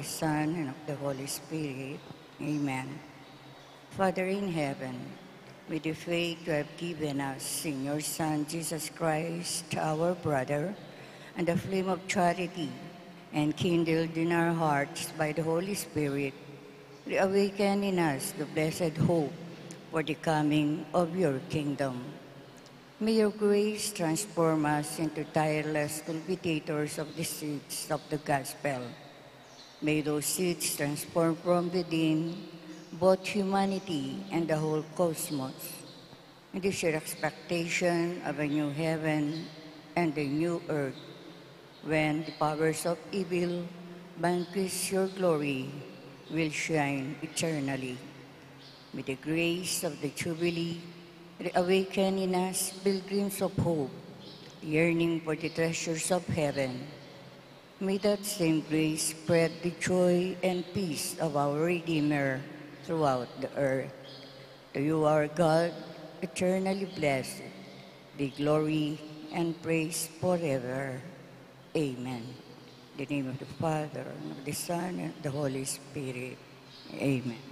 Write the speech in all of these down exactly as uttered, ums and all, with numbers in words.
Son, and of the Holy Spirit. Amen. Father in heaven, with the faith you have given us in your Son, Jesus Christ, our brother, and the flame of charity, enkindled in our hearts by the Holy Spirit, reawaken in us the blessed hope for the coming of your kingdom. May your grace transform us into tireless cultivators of the seeds of the gospel. May those seeds transform from within both humanity and the whole cosmos. It is your expectation of a new heaven and a new earth, when the powers of evil vanquish, your glory will shine eternally. May the grace of the Jubilee reawaken in us pilgrims of hope, yearning for the treasures of heaven. May that same grace spread the joy and peace of our Redeemer throughout the earth. To you, our God, eternally blessed, be glory and praise forever. Amen. In the name of the Father, and of the Son, and of the Holy Spirit. Amen.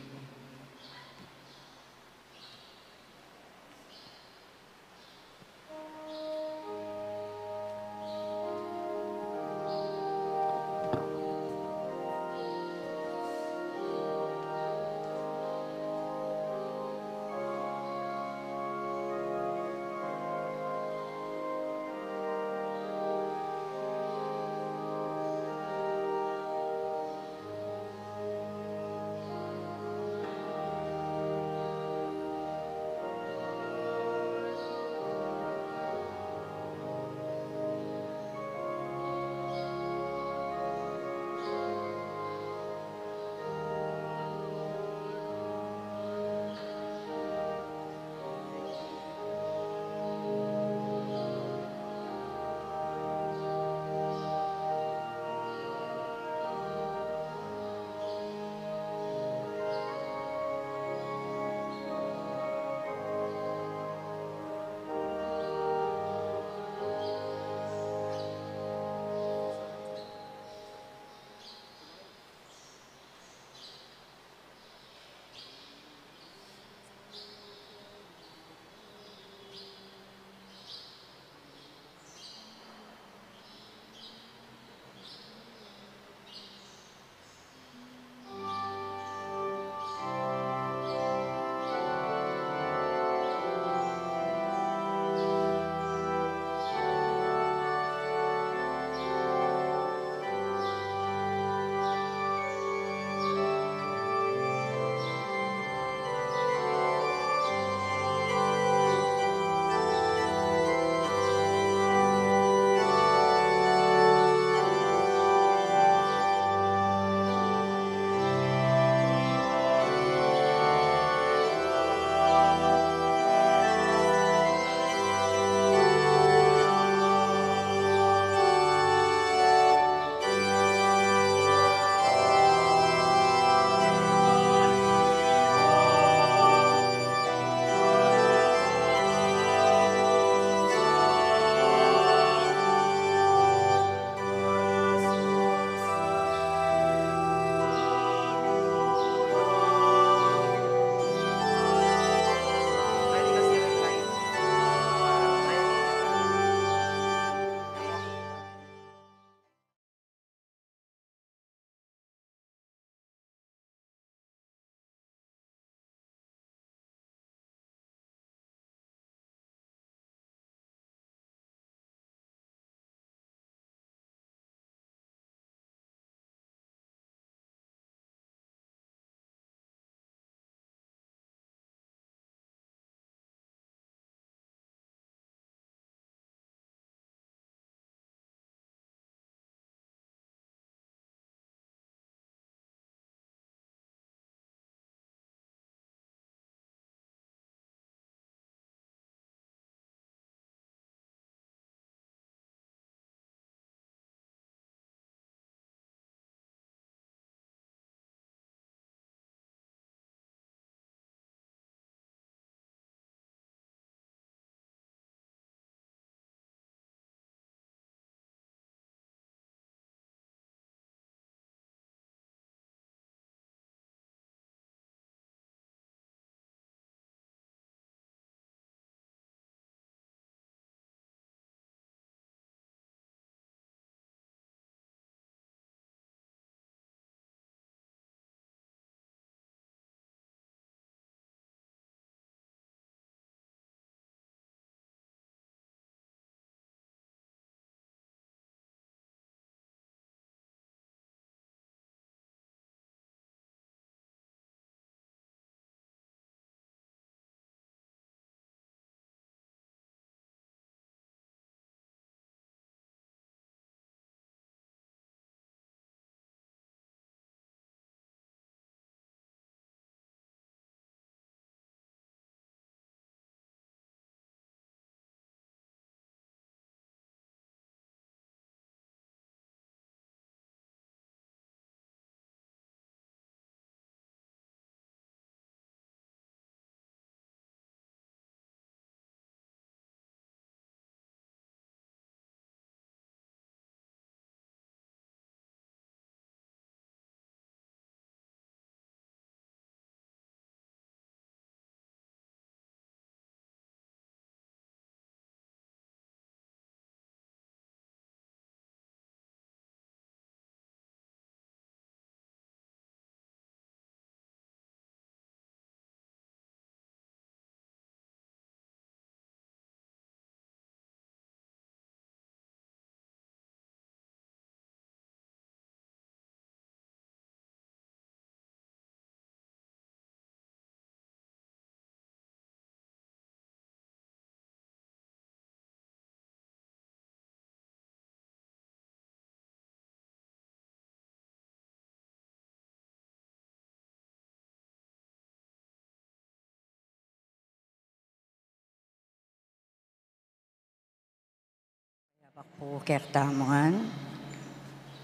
Pakpu kekatamu ngan,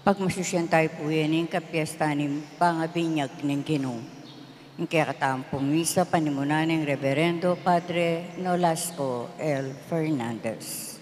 pagmasusyan tamu pu ing kapiestan ning pangabinyag ning Ginu. Ing kekatamung misa panimunan nang Reverendo Padre Nolasco L. Fernandez.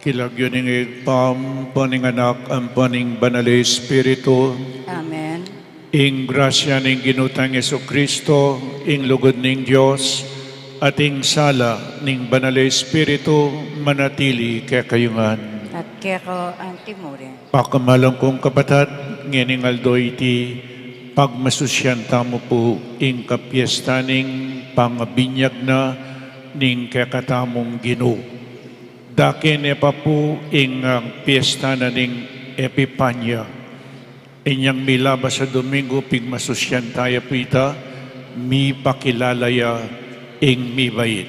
King lagyu ning Ibpa, ampo ning Anak, ampo ning Banal a Espiritu. Amen. Ing grasya ning Ginu tang Jesucristo, ing lugud ning Dios, at ing sala ning Banal a Espiritu, manatili kekayu ngan. At keka antimurin. Pakamalan kung kapatad, ngening aldo iti, pagmasusyan tamu pu ing kapiestan ning pangabinyag na ning kekatamung Ginu. Dake ne pa pu ing, ah, piesta na ning Epipania. Inyang milabas a Domingo, pigmasusyan taya pu ita, mipakilala ya ing mibait.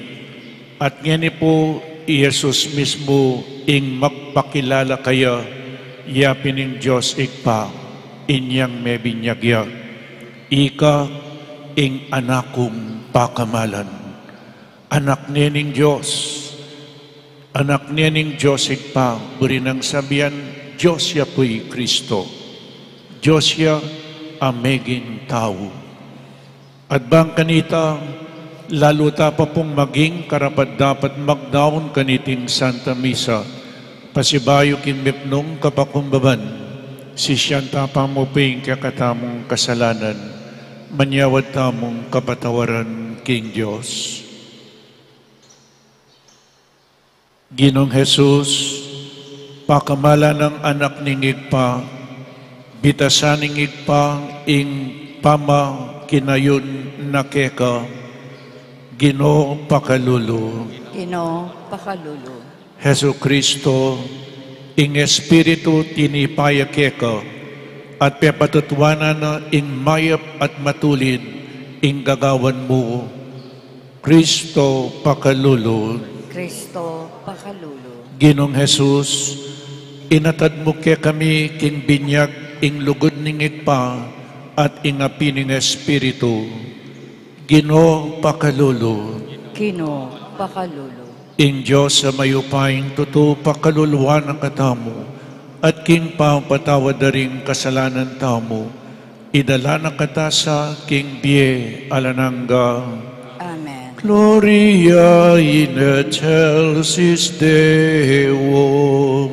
At ngeni pu, i Jesus mismu ing magpakilala kaya, ya pin ning Dios Ibpa, inyang mebinyag ya. Ika ing Anak kung pakamalan. Anak ne ning Dios. Anak ne ning Dios Ibpa, buri nang sabian, Dios ya pu i Cristo. Dios ya a meging tau. At bang kanita, lalu ta pa pung maging karapat-dapat magdaun kaniting Santa Misa, pasibayu king mipnung kapakumbaban, sisian ta pa mu pu ing kekatamung kasalanan, manyawad tamung kapatawaran king Dios. Ginung Jesus, pakamalan nang Anak ning Ibpa, bitasan ning Ibpa ing pamakinayun na keka, Ginu pakalulu. Ginu pakalulu. Jesucristo, ing Espiritu tinipa ya keka, at pepatutuanan na ing mayap at matulid ing gagawan mu, Cristo pakalulu. Cristo pakalulu. Ginung Jesus, inatad mu kekami king binyag ing lugud ning Ibpa at ing api ning Espiritu. Ginu pakalulu. Ginu pakalulu. Ing Dios a mayupayang tutu pakaluluan na katamu, At king pamapatawad da ring kasalanan tamu, idala na kata sa king bie alang angga. Amen. Gloria in excelsis Deo.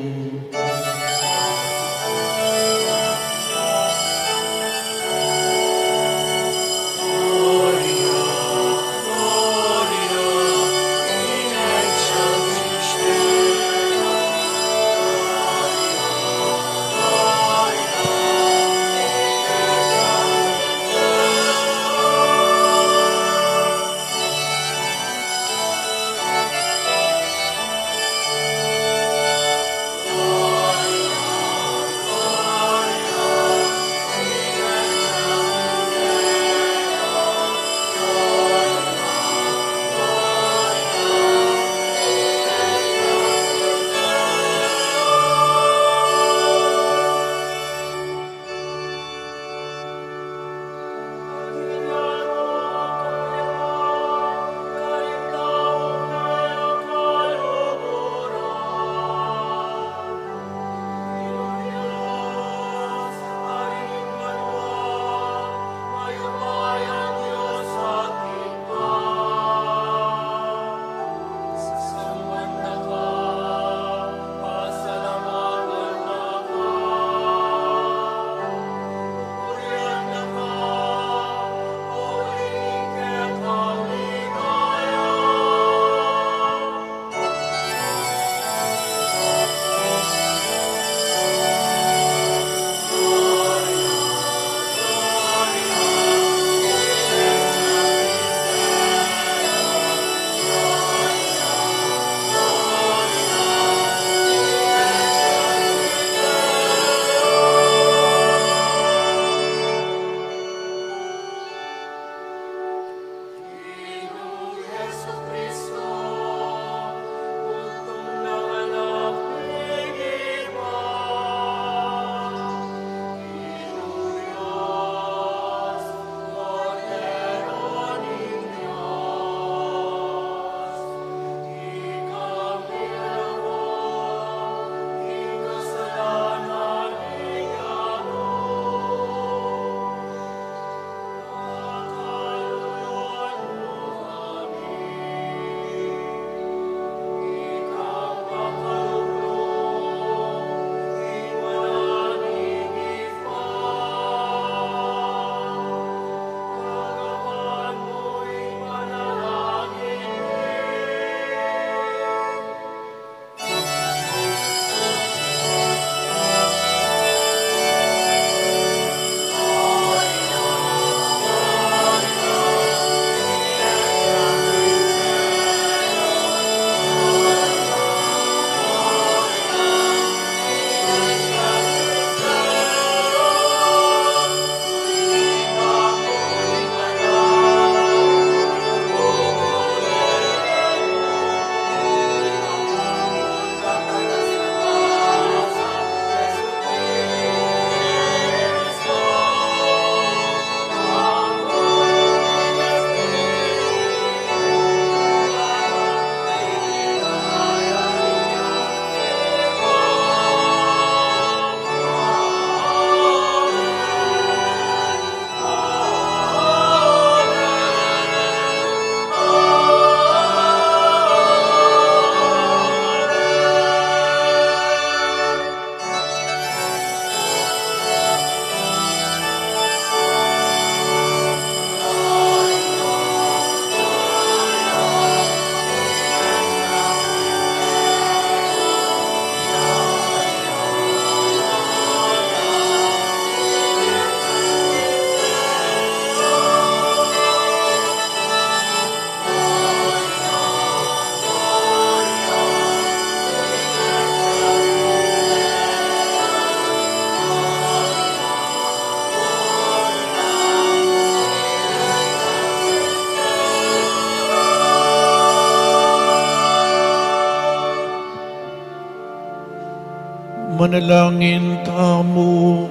Manalangin tamu.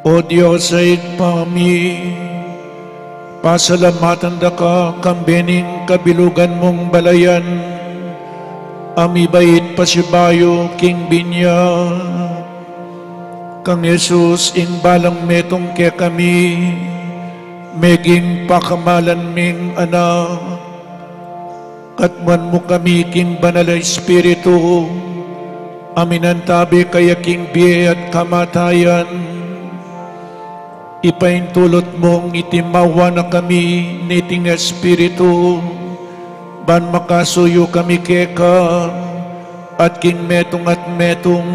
O Dios a Ibpa mi, pasalamatan da ka kambe ning kabilugan mung balayan, A mibait pasibayu king binyag. Kang Jesus, ing balang metung kekami, meging pakamalan ming anak, katmuan mu kami king Banal a Espiritu, a minantabe kaya king bie at kamatayan. Ipaintulut mung itimawa na kami niting Espiritu, ban makasuyu kami keka, at king metung at metung,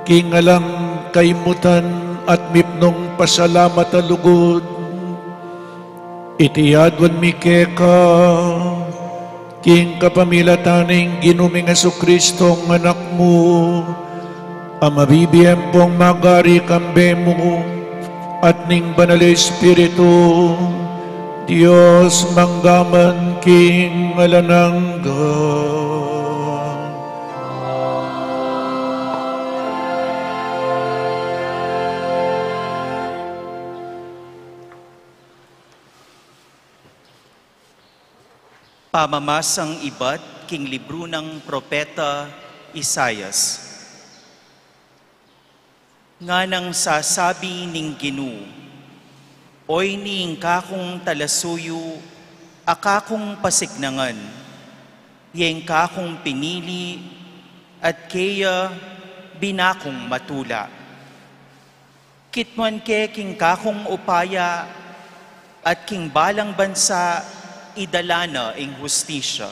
king alang kaimutan at mipnung pasalamat a lugud, iti adwan mi keka, king kapamilatan ning Ginu ming Jesucristo, Anak mu, a mabibie ampong magari kambe mu, at ning Banal a Espiritu, Dios mangga man king alang angga. Pamamasang ibat king libru nang Propeta Isaias. Nganang sasabi ning Ginu, Oyni ing kakung talasuyu a kakung pasignangan, ya ing kakung pinili, at keya binakung matula. Kitmuan ke king kakung upaya, at king balang bansa idala na ing hustisya.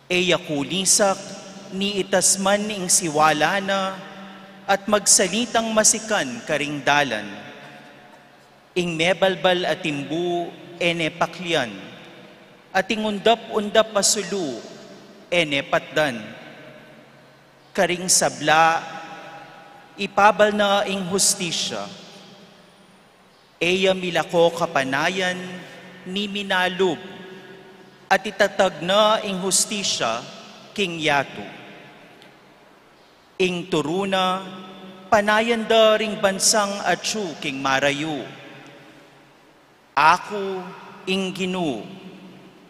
E ya kulisak ni itas man ing siwala na, at magsalitang masikan karing dalan. Ing mebalbal a timbu e ne paklian, at ing undap-undap a sulu e ne patdan. Karing sabla, ipabal na ing hustisya. E ya milako kapanayan ni minalub, at itatag na ing hustisya king yatu. Ing turu na, panayan da ring bansang atyu king marayu. Aku, ing Ginu,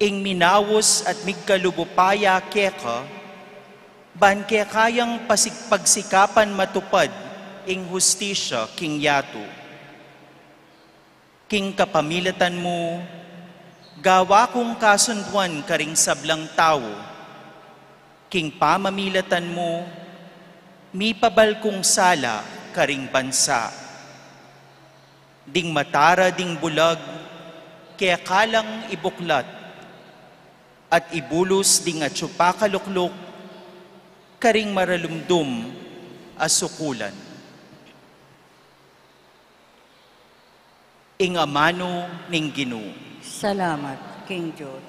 ing minaus at migkalub-upaya keka, ban keka yang pasig-, pagsikapan matupad ing hustisya king yatu. King kapamilatan mu, gawa kung kasunduan karing sablang tau. King pamamilatan mu, mipabal kung sala karing bansa. Ding matara ding bulag, keka lang ibuklat, at ibulus ding atyu pakalukluk karing maralumdum a sukulan. Ing amanu ning Ginu. Salamat king Dios.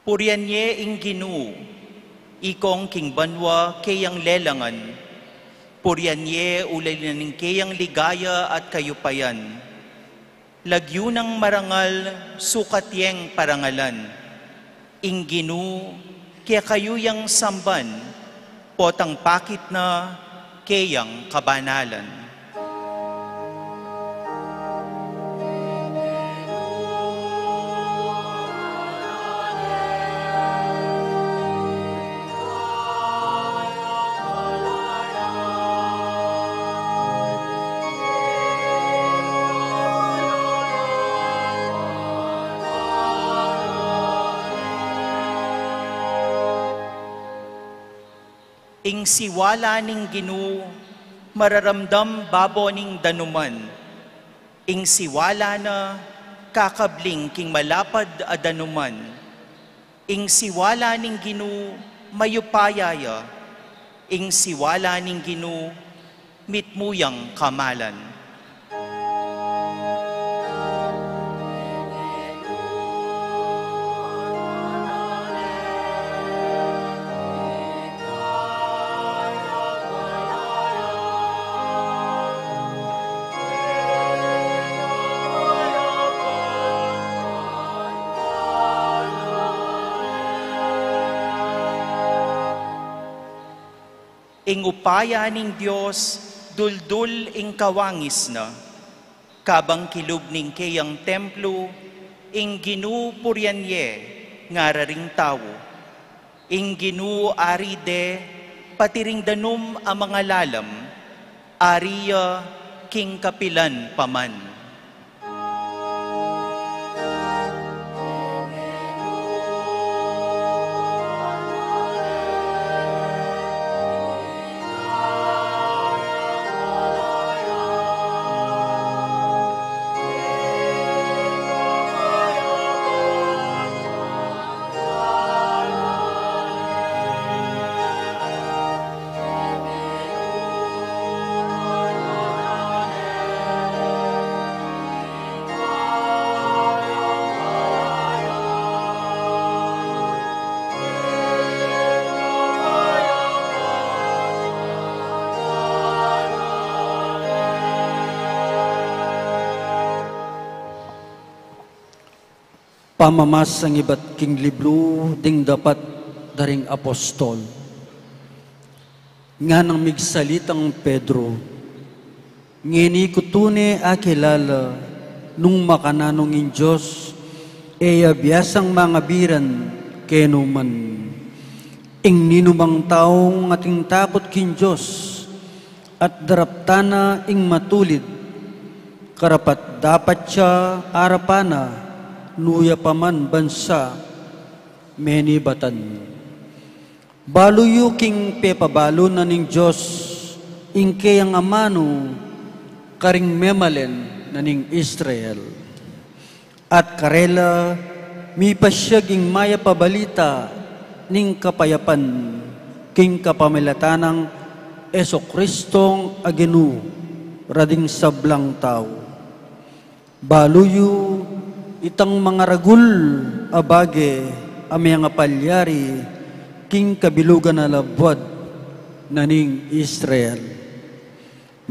Purian ye ing Ginu, ikong king banua keyang lelangan. Purian ye ulayan ning keyang ligaya at kayupayan. Lagyu nang marangal, sukat yeng parangalan. Ing Ginu, kekayu yang samban, potang pakit na keyang kabanalan. Ing siwala ning Ginu, mararamdam babo ning danuman. Ing siwala na, kakabling king malapad a danuman. Ing siwala ning Ginu mayupaya ya, ing siwala ning Ginu mitmu yang kamalan. Ing upaya ning Dios, duldul ing kawangis na. Kabang kilub ning keyang templu, ing Ginu purian ye ngara ring tau. Ing Ginu ari de, pati ring danum a mangalalam, ari ya king kapilan pa man. Pamamasang ibat king libru ding dapat da ring apostol. Nganang migsalitang Pedro, ngeni ku tune akilala nung makananu ing Dios, e ya biasang mangabiran kenu man. Ing ninumang taung ating takut king Dios, at daraptan na ing matulid, karapat-dapat ya arapan na, nu ya pa man bansa menibatan. Balu yu king pepabalu na ning Dios ing keyang amanu karing memalen na ning Israel. At karela mipasyag ing mayap a balita ning kapayapan king kapamilatan nang Jesucristong a Ginu, rading sablang tau. Balu yu itang mangaragul a bage a mengapalyari king kabilugan a labuad na ning Israel.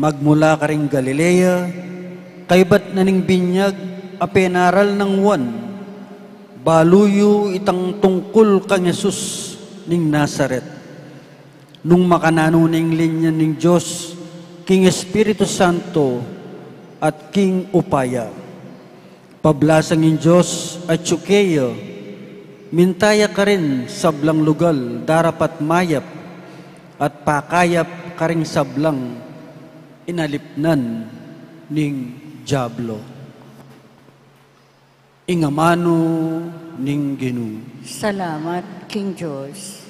Magmula karing Galilea, kaybat na ning binyag a penaral nang Juan, balu yu itang tungkul kang Jesus ning Nazaret. Nung makananu ning linyan ning Dios king Espiritu Santo at king upaya. Pablasang ing Dios atyu keya, minta ya karin sablang lugal darapat mayap, at pakayap karing sablang inalipnan ning Diablo. Ing amanu ning Ginu. Salamat king Dios.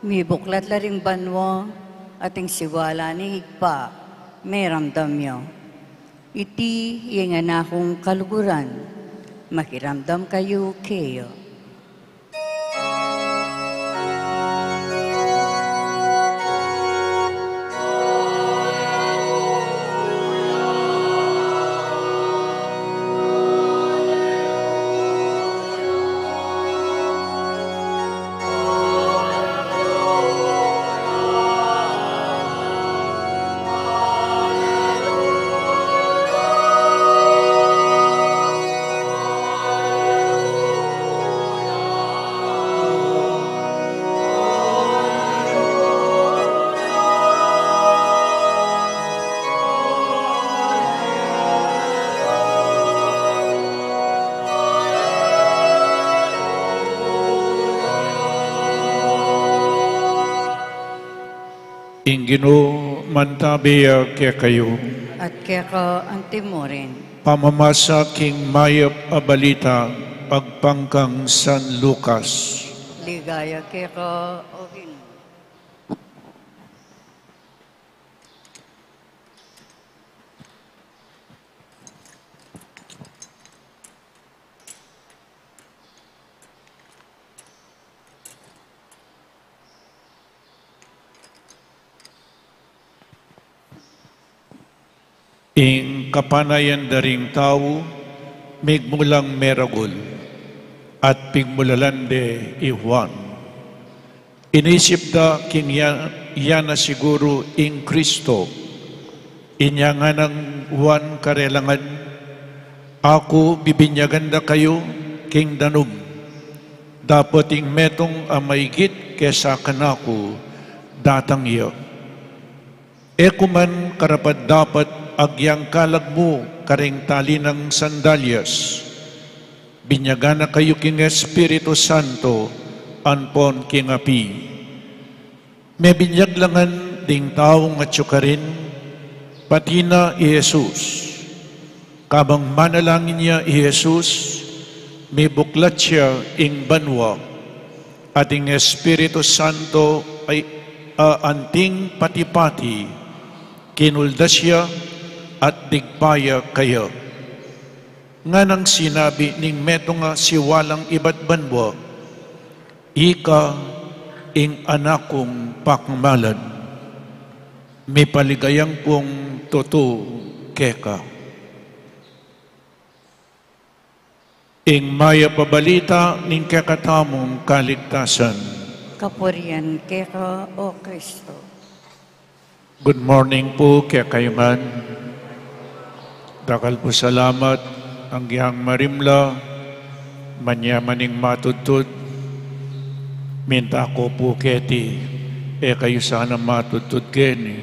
Mibuklat la ring banua, at ing siwala ning Ibpa meramdam ya. Iti ing anak kung kaluguran, makiramdam kayu keya. Ing Ginu mantabe ya kekayu. At keka antimurin. Pamamasa king mayap a balita agpang kang San Lucas. Ligaya keka, O Ginu. Ing kapanayan da ring tau, migmulang meragul, at pigmulalan de i Juan. Inisip da king ya, ya na siguru ing Kristo. Inya ngana nang Juan karela ngan, Aku bibinyagan da kayu king danum, dapot ing metung a maigit kesa kanaku datang ya. E ku man karapat-dapat agyang kalag mu karing tali nang sandalyas. Binyagan na kayu king Espiritu Santo ampon king api. Mebinyag la ngan ding taung atyu karin, pati na i Jesus. Kabang manalangin ya i Jesus, mibuklat ya ing banua, at ing Espiritu Santo ay, a, anting pati-pati, kinuldas ya at digpa ya kaya. Nganang sinabi ning metung a siwalang ibat banua, Ika ing Anak kung pakamalan, mipaligayang kung tutu keka. Ing mayap a balita ning kekatamung kaligtasan. Kapurian keka, O Kristo. Good morning pu kekayu ngan. Dakal pu salamat, agyang marimla, manyaman ing matudtud. Minta ku pu keti, e kayu sana matudtud keni.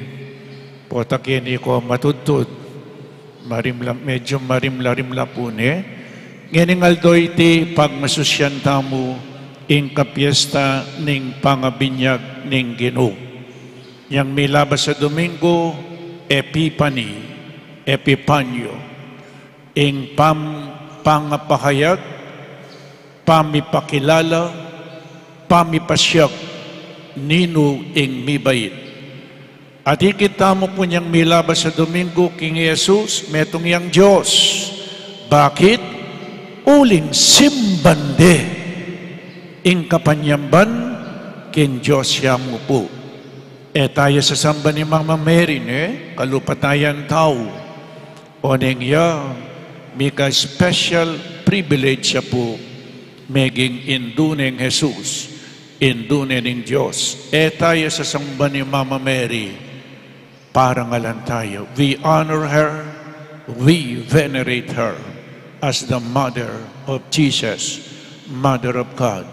Pota keni ko matudtud. Marimla, medyu marimla-rimla pu ne. Ngening aldo iti pagmasusyan tamu ing kapiesta ning pangabinyag ning Ginu. Yang milabas a Domingo, Epipani, Epipanyo. Ing pam-, pangapahayag, pamipakilala, pamipasiag, ninu ing mibait. At ikit tamu pu inyang milabas a Domingo king Jesus, metung yang Dios. Bakit? Uling simban de ing kapanyamban king Dios ya mu pu. E taya sasamba ni Mama Mary, ne? Kalupa tayang tau. Oneng ya, mika special privilege ya pu, meging indu neng Jesus, indu ne ning Dios. E taya sasamba ni Mama Mary, parangalan taya. We honor her, we venerate her as the mother of Jesus, mother of God.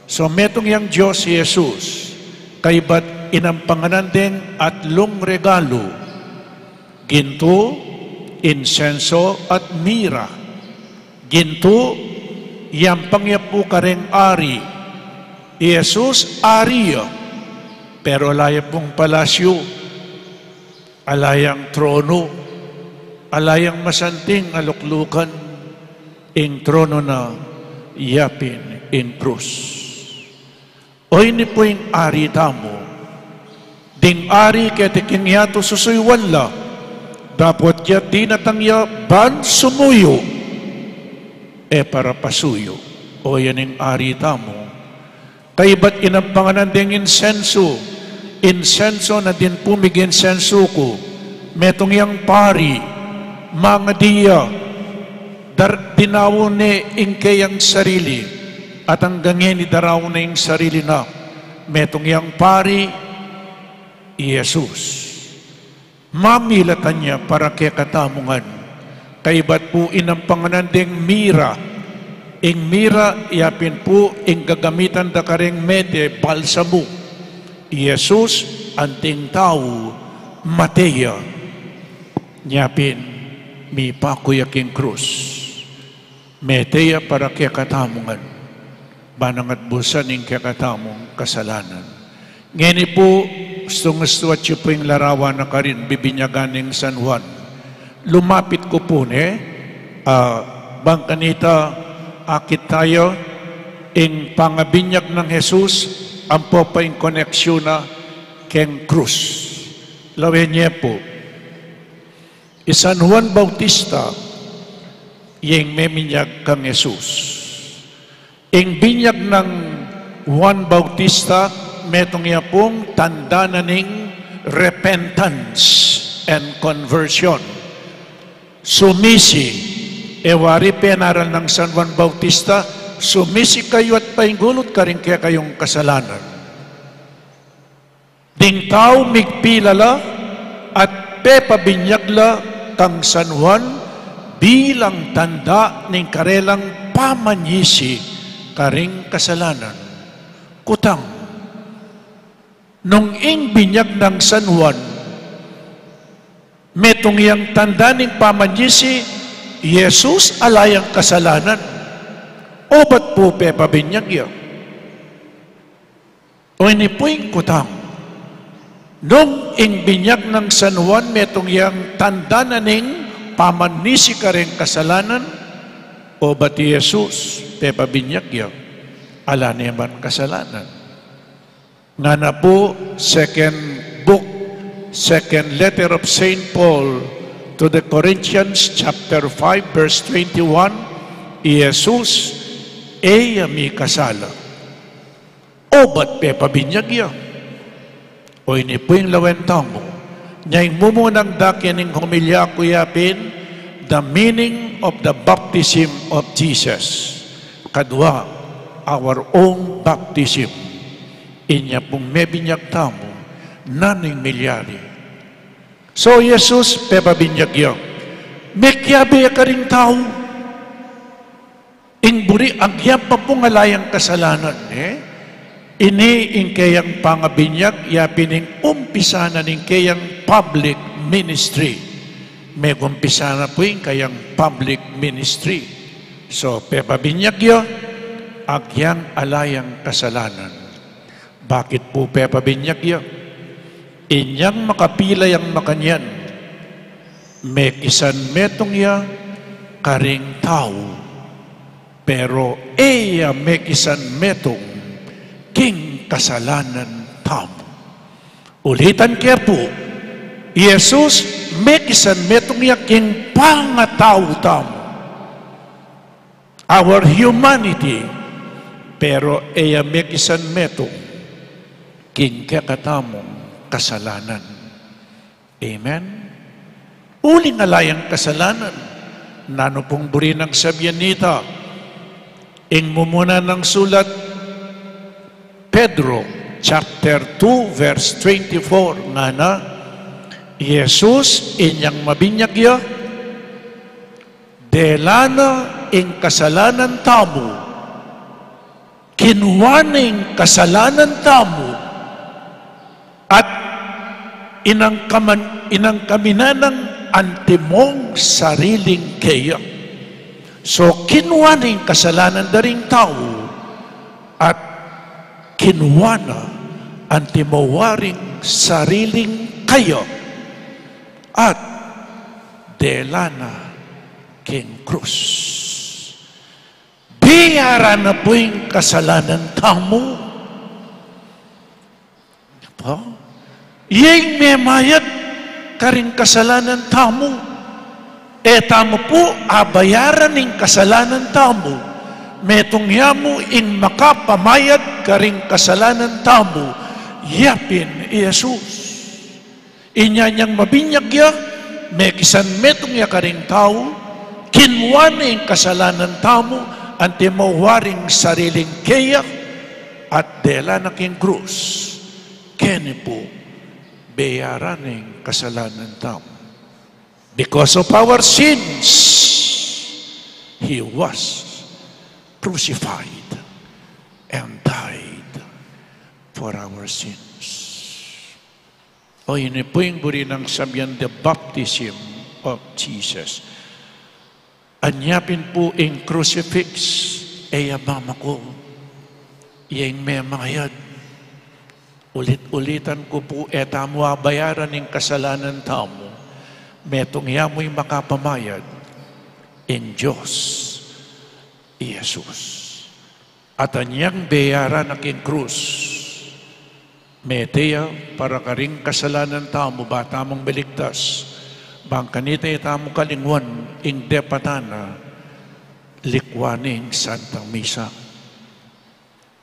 So, metung yang Dios i Jesus, kaybat inampanganan deng atlung regalu, gintu, insenso, at mira. Gintu, iyampang ya pu kareng ari. I Jesus, ari ya. Pero ala ya pung palasyu, ala yang tronu, ala yang masanting a luklukan, ing tronu na yapin ing krus. Oyni pu ing ari tamu. Ding ari keti king yatu susuyuan la, dapot ya dinatang ya ban sumuyu, e para pasuyu. O yan ing ari tamu. Kaybat inampanganan deng insensu, insensu na din pu mig-insensu ku, metung yang pari, mangadi ya, dar-, dinaun ne ing keyang sarili, at anggang ngeni daraun ne ing sarili na, metung yang pari, i Jesus. Mamilatan ya para kekatamu ngan. Kaybat pu inampanganan deng mira. Ing mira, yapin pu ing gagamitan da kareng mete, balsamu. I Jesus, anting tau, mate ya. Yapin, mipaku ya king krus. Mete ya para kekatamu ngan, ban atbusan ing kekatamung kasalanan. Ngeni pu, Gustung-gustu atyu pu ing larawan na karin bibinyagan ning San Juan. Lumapit ku pu ne, ah, bang kanita akit tayu ing pangabinyag nang Jesus ampo pa ing koneksyun na keng krus. Lawen ye pu. I San Juan Bautista, ya ing meminyag kang Jesus. Ing binyag nang Juan Bautista, metung ya pung tanda na ning repentance and conversion. Sumisi, e wari penaral nang San Juan Bautista, sumisi kayu at paingulut karing kekayung kasalanan. Ding tau migpila la at pepabinyag la kang San Juan bilang tanda ning karelang pamanyisi karing kasalanan. Kutang, nung ing binyag nang San Juan, metung yang tanda ning pamanyisi Jesus, ala yang kasalanan. O bat pu pepabinyag ya? O ini pu ing kutang. Nung ing binyag nang San Juan metung yang tanda na ning pamanyisi karing kasalanan, o bat i Jesus pepabinyag ya? Ala ne man kasalanan. Ngana pu, second book, second letter of Saint Paul to the Corinthians, chapter five, verse twenty-one, i Jesus, e ya mikasala. O bat pepabinyag ya? O ini pu ing lawen tamu. Nya ing mumunang dake ning homilya ku ya pin, the meaning of the baptism of Jesus. Kadwa, our own baptism. Inya pung mebinyag tamu, nanu ing milyari? So, Jesus, pepabinyag ya. Mekiabe ya karing tau. Ing buri, agyang pa pung ala yang kasalanan, e? Ini ing keyang pangabinyag, ya pin ing umpisa na ning keyang public ministry. Megumpisa na pu ing kayang public ministry. So, pepabinyag ya, agyang ala yang kasalanan. Bakit pu pepabinyag ya? Inyang makapila yang makanyan, mekisanmetung ya karing tau, pero e ya mekisanmetung king kasalanan tamu. Ulitan ke pu, i Jesus mekisanmetung ya king pangatau tamu, our humanity, pero e ya mekisanmetung king kekatamung kasalanan. Amen? Uling ala yang kasalanan. Nanu pung buri nang sabian nita? Ing mumuna nang sulat, Pedro chapter two, verse twenty-four, ngana, i Jesus inyang mabinyag ya, dela na ing kasalanan tamu, kinua na ing kasalanan tamu, at inangkaman, inangkaminan nang antimong sariling keya. So, kinua na ing kasalanan da ring tau, at kinua na antimo waring sariling keya, at dela na king krus. Bayaran na pu ing kasalanan tamu. Po? Iya ing memayad karing kasalanan tamu. E tamu pu abayaran ing kasalanan tamu. Metung ya mu ing makapamayad karing kasalanan tamu, ya pin i Jesus. Inya inyang mabinyag ya, mekisanmetung ya karing tau, kinua na ing kasalanan tamu, antimo waring sariling keya, at dela na king krus. Keni pu, bayaran ing kasalanan tamu. Because of our sins, He was crucified and died for our sins. O, ini pu ing buri nang sabian, the baptism of Jesus. Anya pin pu ing crucifix, e ya mamaku, iya ing memayad. Ulit-ulitan ku pu, e tamu abayaran ing kasalanan tamu. Metung ya mu ing makapamayad, ing Dios i Jesus. At anyang beyaran na king krus, mete ya para karing kasalanan tamu, ba tamung miligtas. Bang kanita e tamu kalingwan ing depatan na, likuan ne ing Santa Misa.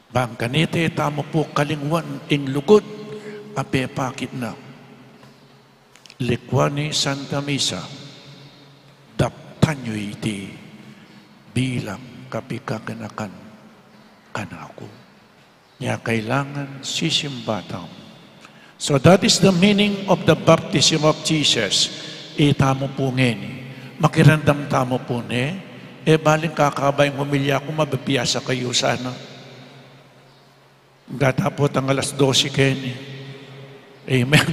Bang kanita e tamu pu kalingwan ing lugud a pepakit na, likuan ne ing Santa Misa. Daptan yu iti bilang kapikakanakan kanaku. Nya kailangan sisimba tamu. So that is the meaning of the baptism of Jesus. Itamu pu ngeni, makiramdam tamu pu ne. E baling kakaba ing homilya ku, mabibiasa kayu sana. Gata potang alas dose keni. Amen.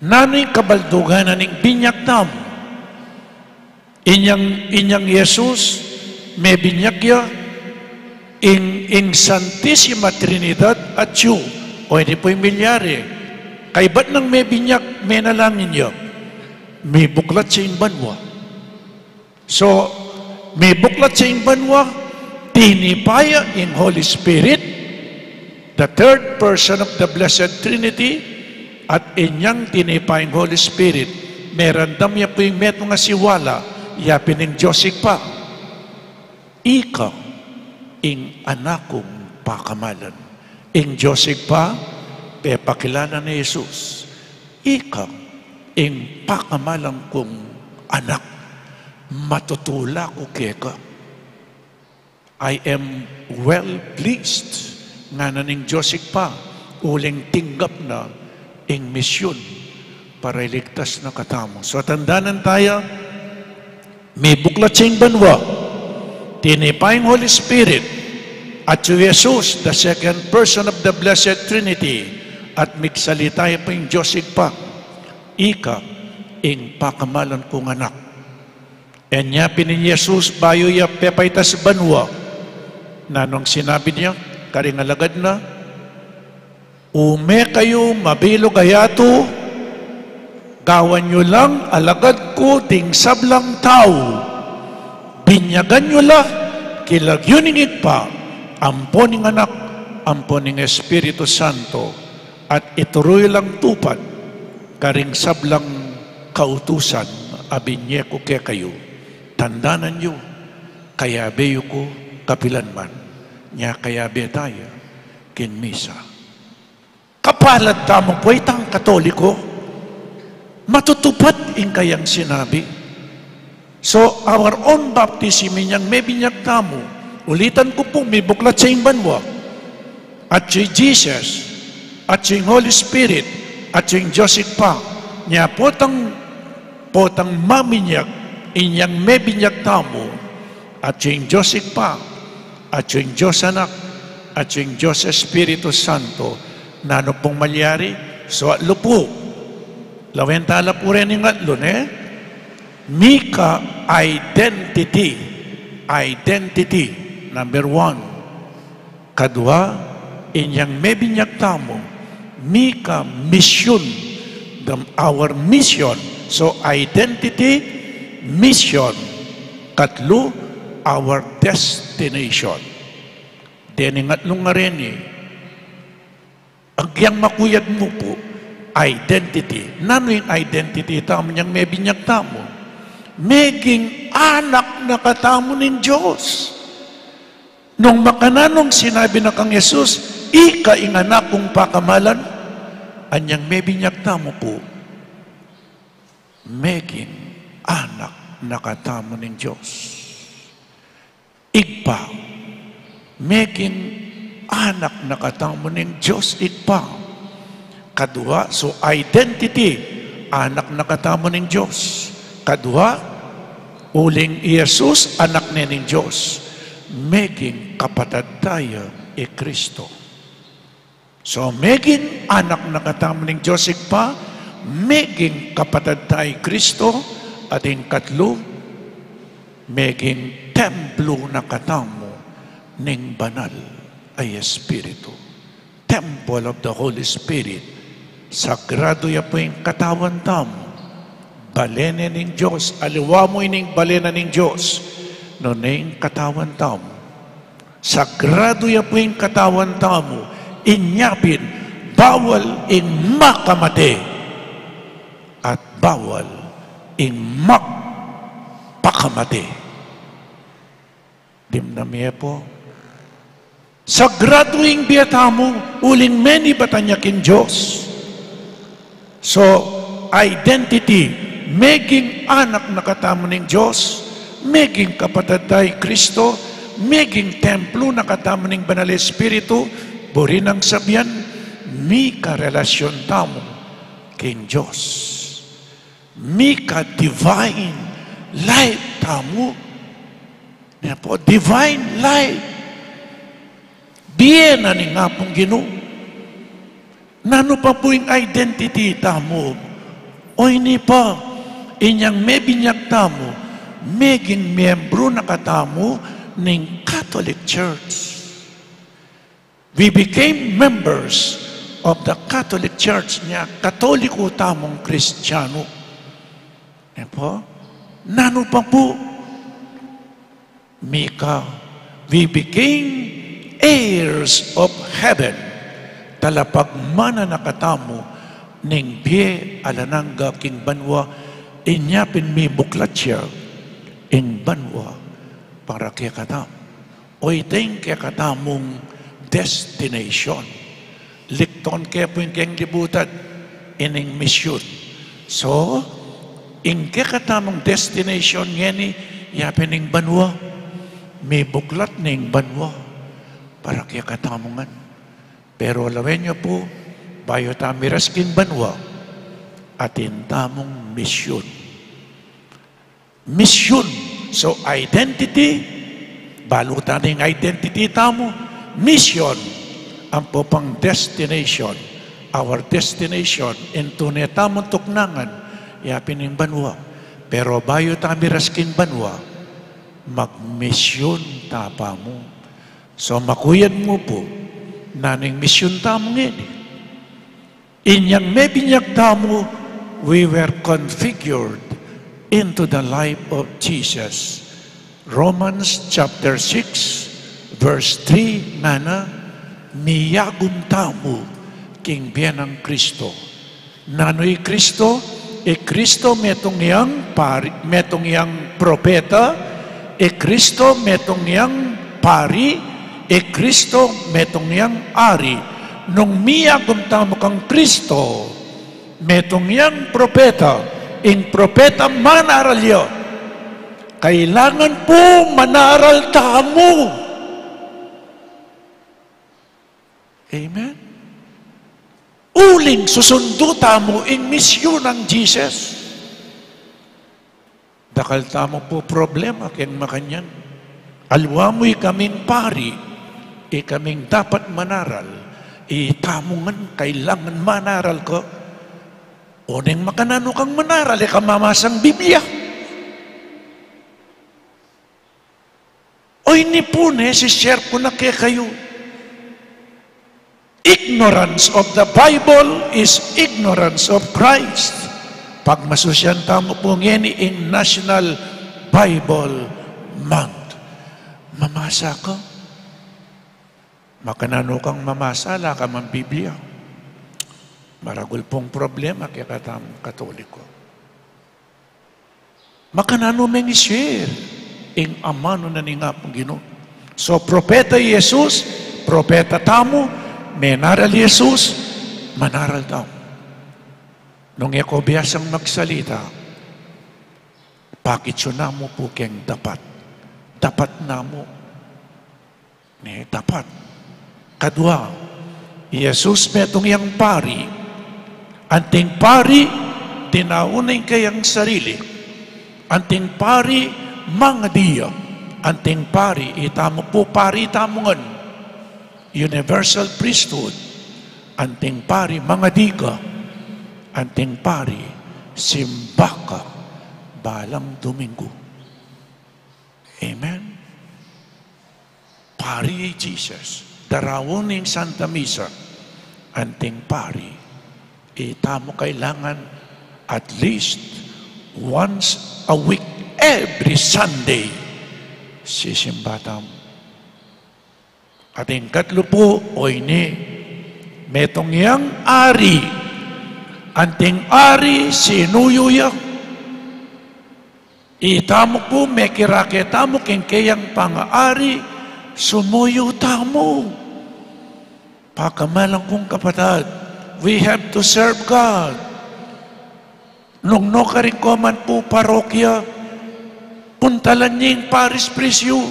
Nanu ing kabaldugan na ning binyag tamu? Inyang, inyang Jesus, mebinyag ya ing, ing Santisima Trinidad atyu. O ini pu ing milyari. Kaybat nang mebinyag, menalangin ya. Mibuklat ya ing banua. So, mibuklat ya ing banua, tinipa ya ing Holy Spirit, the third person of the Blessed Trinity, at inyang tinipa ing Holy Spirit, meramdam ya pu ing metung a siwala, yapin ing Dios Ibpa. Ika ing anak kung pakamalan. Ing Dios Ibpa, pepakilala ne Jesus. Ika ing pakamalan kung anak, matutula ku keka. I am well pleased, ngana ning Dios Ibpa, uling tinggap na ing misyun para iligtas na katamu. So, tandanan taya, mibuklat ya ing banua, tinipa ing Holy Spirit, atyu i Jesus, the second person of the Blessed Trinity, at migsalita ya pu ing Dios Ibpa, ika ing pakamalan kung anak. Enya pin ning Jesus, bayu ya pepaitas banua, nanung sinabi na karing alagad na? Ume kayu mabilug a yatu, gawan yu lang alagad ku ding sablang tau. Binyagan yu la king lagyu ning Ibpa, ampo ning Anak, ampo ning Espiritu Santo, at ituru yu lang tupad karing sablang kautusan a binye ku kekayu. Tandanan yu, kayabe yu ku kapilan man. Nya kayabe taya king misa. Kapalad tamu pu itang Katoliko. Matutupad ing kayang sinabi. So, our own baptism, inyang mebinyag tamu. Ulitan ku pu, mibuklat ya ing banua. Atyu i Jesus, atyu ing Holy Spirit, atyu ing Dios Ibpa. Nya potang, potang maminyag, inyang mebinyag tamu, atyu ing Dios Ibpa, atyu ing Dios Anak, atyu ing Dios Espiritu Santo. Nanu pung malyari? So, atlu pu. Lawen tala pu reng atlu, ne? Mika identity. Identity, number one. Kadua, inyang mebinyag tamu, mika misyun, the, our mission. So, identity, mission. Katlu, our destination. Dening atlu ngareni, agyang makuyad mu pu, identity. Nanu ing identity tamu inyang mebinyag tamu? Meging anak na katamu ning Dios. Nung makananung sinabi na kang Jesus, ika ing anak kung pakamalan, anyang mebinyag tamu pu, meging anak na katamu ning Dios. Ibpa, meging anak na katamu ning Dios Ibpa. Kadua, so identity, anak na katamu ning Dios. Kadua, uling i Jesus, anak ne ning Dios. Meging kapatad taya i Kristo. So, meging anak na katamu ning Dios Ibpa, meging kapatad taya i Kristo, at ing katlu, meging templo na katamu ning Banal a Espiritu. temple of the Holy Spirit. Sagradu ya pu ing katawan tamu. Bale ne ning Dios, aliwa mu ining bale na ning Dios, nune ing katawan tamu. Sagradu ya pu ing katawan tamu, inya pin, bawal ing makamate, at bawal ing magpakamate. Dimnam ye pu. Sagradu ing bie tamu, uling menibatan ya king Dios. So, identity, meging anak na katamu ning Dios, meging kapatad ta i Kristo, meging templo na katamu ning Banal Espiritu, buri nang sabian, mika relasyon tamu king Dios. Mika divine life tamu. Ne pu, divine life. Bie na ning Apung Ginu. Nanu pa pu ing identity tamu? O ini pa, inyang mebinyag tamu, meging miyembru na katamu ning Catholic Church. We became members of the Catholic Church, nya Katoliko tamung Kristiyanu. E pu? Nanu pa pu? Mika, we became heirs of heaven. Talapagmana na katamu ning bie alang angga king banua, inya pin mibuklat ya ing banua para kekatamu. O ita ing kekatamung destination. Likton ke pu ing keng libutan, ining misyon. So, ing kekatamung destination ngeni, yapin ing banua, mibuklat ne ing banua para kekatamu ngan. Pero lawen yu pu, bayu ta miras king banua, atin tamung misyon. Misyon. So, identity, balu ta ning identity tamu, misyon, ampo pang destination, our destination, ing tune tamung tuknangan, yapin ing banua. Pero bayu ta miras king banua, magmisyon ta pa mu. So, makuyad mu pu, nanu ing misyon tamu ngeni? Inyang mebinyag tamu, we were configured into the life of Jesus. Romans chapter six, verse three, ngana, miyagum tamu king bie nang Kristo. Nanu i Kristo? I Kristo metung yang pari, metung yang propeta, i Kristo metung yang pari, i Kristo metung yang ari. Nung miyagum tamu kang Kristo, metung yang propeta, ing propeta manaral ya. Kailangan pu manaral tamu. Amen? Uling susundu tamu ing misyon nang Jesus. Dakal tamu pu problema keng makanyan. Aliwa mu ikaming pari, ikaming dapat manaral, itamu ngan kailangan manaral ka. Oneng makananu kang manaral, e ka mamasang Biblia. O ini pu ne, si-share ku na kekayu. Ignorance of the Bible is ignorance of Christ. Pagmasusian tamu pu ngeni ing National Bible Month. Mamasa ka. Makananu kang mamasa, ala ka mang Biblia. Maragul pung problema kekatang Katoliko. Makananu meng i-share ing amanu na ning Apung Ginu. So, propeta i Jesus, propeta tamu, menaral i Jesus, manaral tamu. Nung e ko biasang magsalita, pakitsu na mu pu keng dapat. Dapat na mu. Ne, dapat. Kadua, i Jesus metung yang pari. Anting pari, dinaun na ing kayang sarili. Anting pari, mangadi ya. Anting pari, itamu pu pari tamu ngan. Universal priesthood. Anting pari, mangadi ka. Anting pari, simba ka balang Domingo. Amen. Pari i Jesus, daraun ing Santa Misa. anting pari. Itamu kailangan at least once a week, every Sunday, sisimba tamu. At ing katlu pu, o ini, metung yang ari, anting ari, sinuyu ya. Itamu pu, mekirake tamu king keyang pangaari, sumuyu tamu. Pakamalan kung kapatad, we have to serve God. Nung nu karin ko man pu parokya, puntalan ye ing parish priest yu.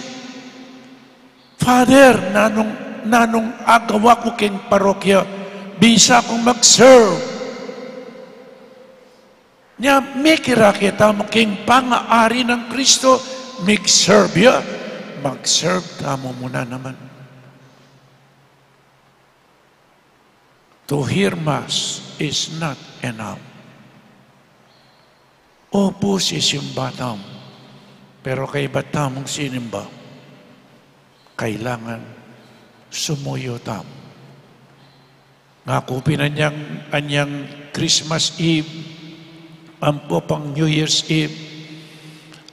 Father, nanung, nanung agawa ku king parokya, bisa kung mag-serve. Nya, mekirake tamu king pangaari nang Kristo, mig-serve ya, mag-serve tamu mu na naman. To hear Mass is not enough. Opu, sisimba tamu, pero kaybat tamung sinimba, kailangan sumuyu tamu. Ngaku pin anyang, anyang Christmas Eve, ampo pang New Year's Eve,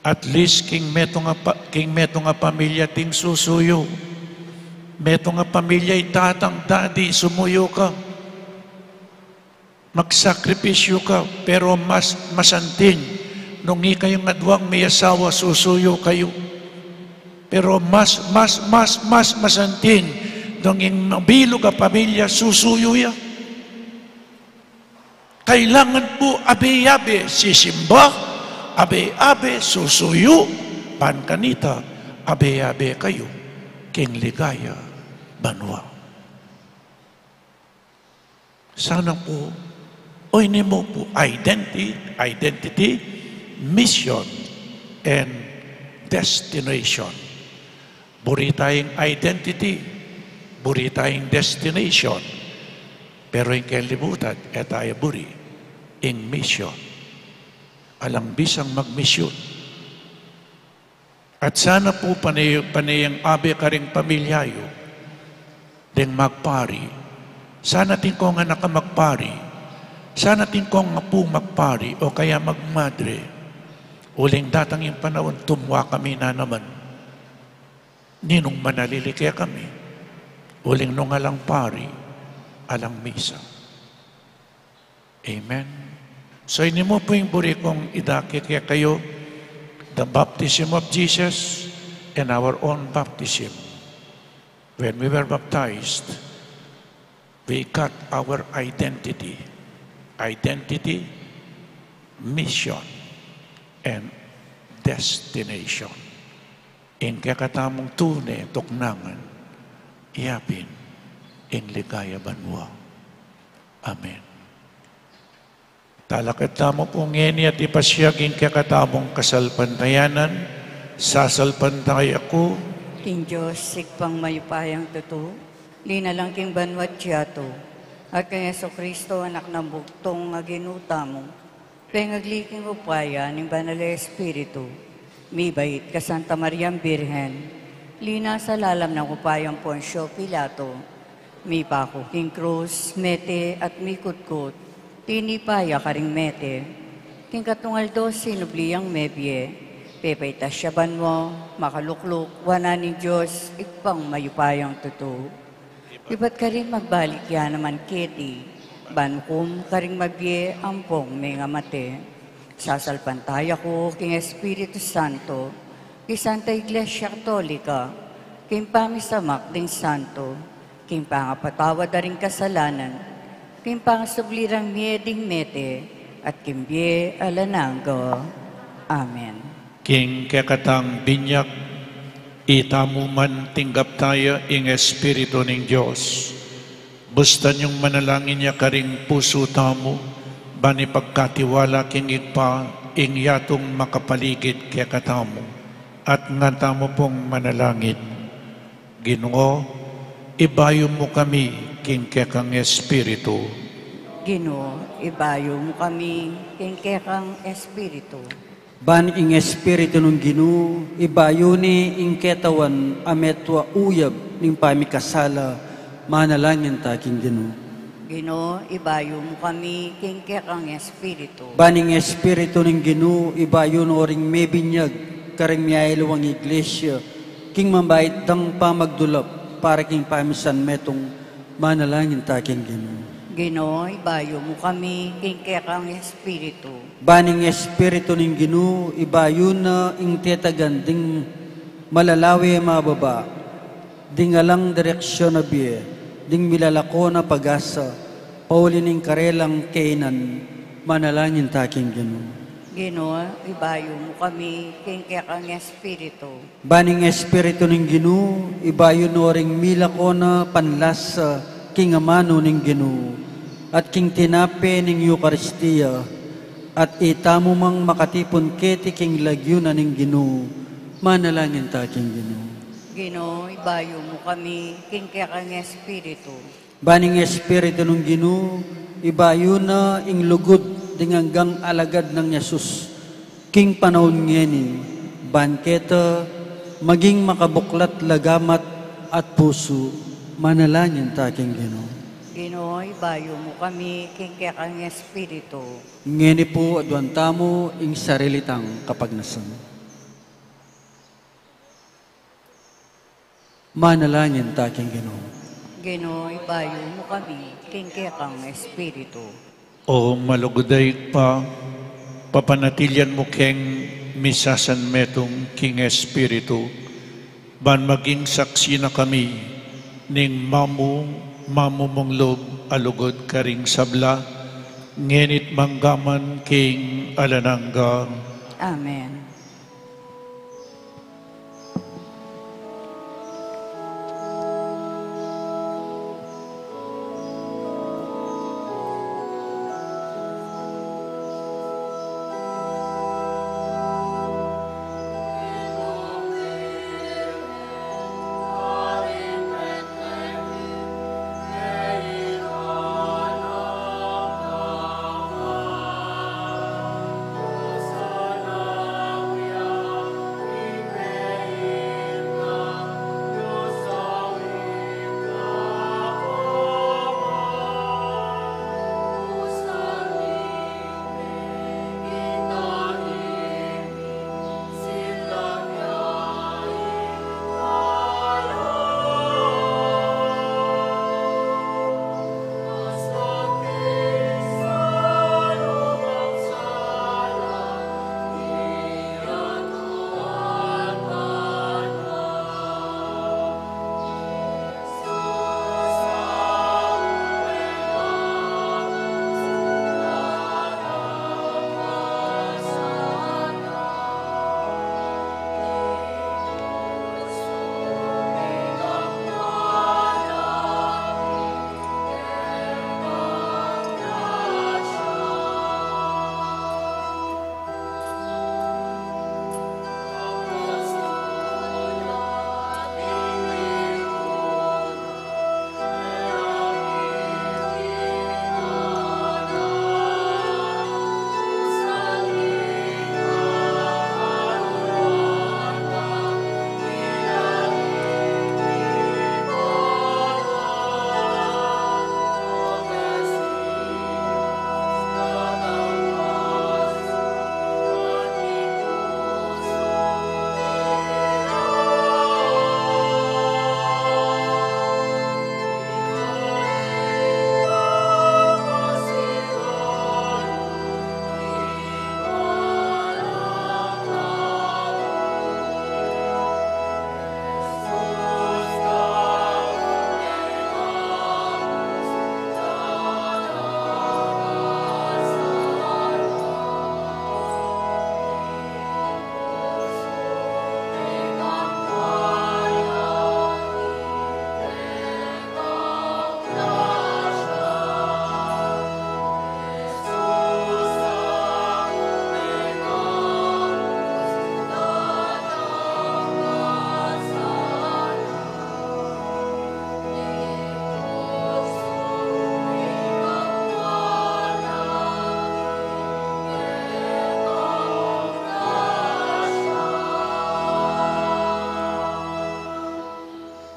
at least king metung a pa-, king metung a pamilya ating susuyu. Metung a pamilya, i tatang, daddy, sumuyu ka. Magsakripisyu ka, pero mas masanting nung ikayung aduang miyasawa, susuyu kayu. Pero mas, mas, mas, mas masanting nung ing mabilug a pamilya, susuyu ya. Kailangan pu abe-abe sisimba, abe-abe susuyu, ban kanita abe-abe kayu king ligaya banua. Sana pu, o ini mu pu, identi-, identity, mission, and destination. Buri taya ing identity, buri taya ing destination, pero ing kelibutan, e taya buri ing mission. Alang bisang magmisyun. At sana pu pane, pane yang abe karing pamilya yu, deng magpari. Sana atin kong anak a magpari. Sana atin kong apu magpari o kaya magmadre. Uling datang ing panaun, tumua kami na naman. Ninung manalili kekami. Uling nung alang pari, alang misa. Amen. So, ini mu pu ing buri kung idake kekayu, the baptism of Jesus and our own baptism. When we were baptized, we got our identity. Identity, mission, and destination. Ing kekatamung tune tuknangan, iya pin ing ligaya banua. Amen. Talakad tamu pu ngeni at ipasiag ing kekatamung kasalpantayanan. Sasalpantaya ku king Dios, Ibpang mayupayang tutu, linalang king banua't yatu, at kang Jesucristo, Anak nang bugtung a Ginu tamu, pengagli king upaya ning Banal a Espiritu, mibait kang Santa Mariang Birhen, linasa lalam ning upaya nang Poncio Pilato, mipaku king krus, mete at mikutkut, tinipa ya karing mete. King katlung aldo sinubli yang mebie, pepaitas ya banua, makalukluk wanan ning Dios, Ibpang mayupayang tutu. Ibat karin magbalik ya naman keti, ban ukum karing mabie ampong mengamate. Sasalpantaya ku king Espiritu Santo, king Santa Iglesia Katolika, king pamisamak ding santo, king pangapatawad da ring kasalanan, king pangasubli rang mie ding mete, at king bie alang angga. Amen. King kekatang binyag, itamu man tinggap taya ing Espiritu ning Dios. Bustan yung manalangin ya karing pusu tamu, ban ipagkatiwala king Ibpa ing yatung makapaligid kekatamu. At ngan tamu pung manalangin. Ginu, ibayu mu kami king kekang Espiritu. Ginu, ibayu mu kami king kekang Espiritu. Ban ing Espiritu nung Ginu, ibayu ne ing ketawan a metua uyab ning pamikasala, manalangin ta king Ginu. Ginu, ibayu mu kami king kekang Espiritu. Ban ing Espiritu ning Ginu, ibayu no ring mebinyag karing miyaliwang Iglesia, king mabait dang pamagdulap para king pamisan metung, manalangin ta king Ginu. Ginu, ibayu mu kami king kekang Espiritu. Ban ing Espiritu ning Ginu, ibayu na ing tetagan ding malalawe mababa, ding alang direksyon a bie, ding milalako na pag-asa, pauli ning karelang kainan, manalangin ta king Ginu. Ginu, ibayu mu kami king kekang Espiritu. Ban ing Espiritu ning Ginu, ibayu no ring milako na panlasa king amanu ning Ginu, at king tinape ning Eukaristia, at itamu mang makatipun keti king lagyu na ning Ginu, manalangin ta king Ginu. Ginu, ibayu mu kami king kekang Espiritu. Ban ing Espiritu ning Ginu, ibayu na ing lugud ding anggang alagad nang Jesus king panaun ngeni, ban keta maging makabuklat la gamat at pusu, manalangin ta king Ginu. Ginu, ibayu mu kami king kekang Espiritu. Ngeni pu aduan tamu ing sarili tang kapagnasan. Manalangin ta king Ginu. Ginu, ibayu mu kami king kekang Espiritu. O malugud a Ibpa, papanatilian mu keng misasan metung king Espiritu, ban maging saksi na kami ning mamu, mamu mung lub a lugud karing sabla, ngeni't manggaman king alang angga. Amen.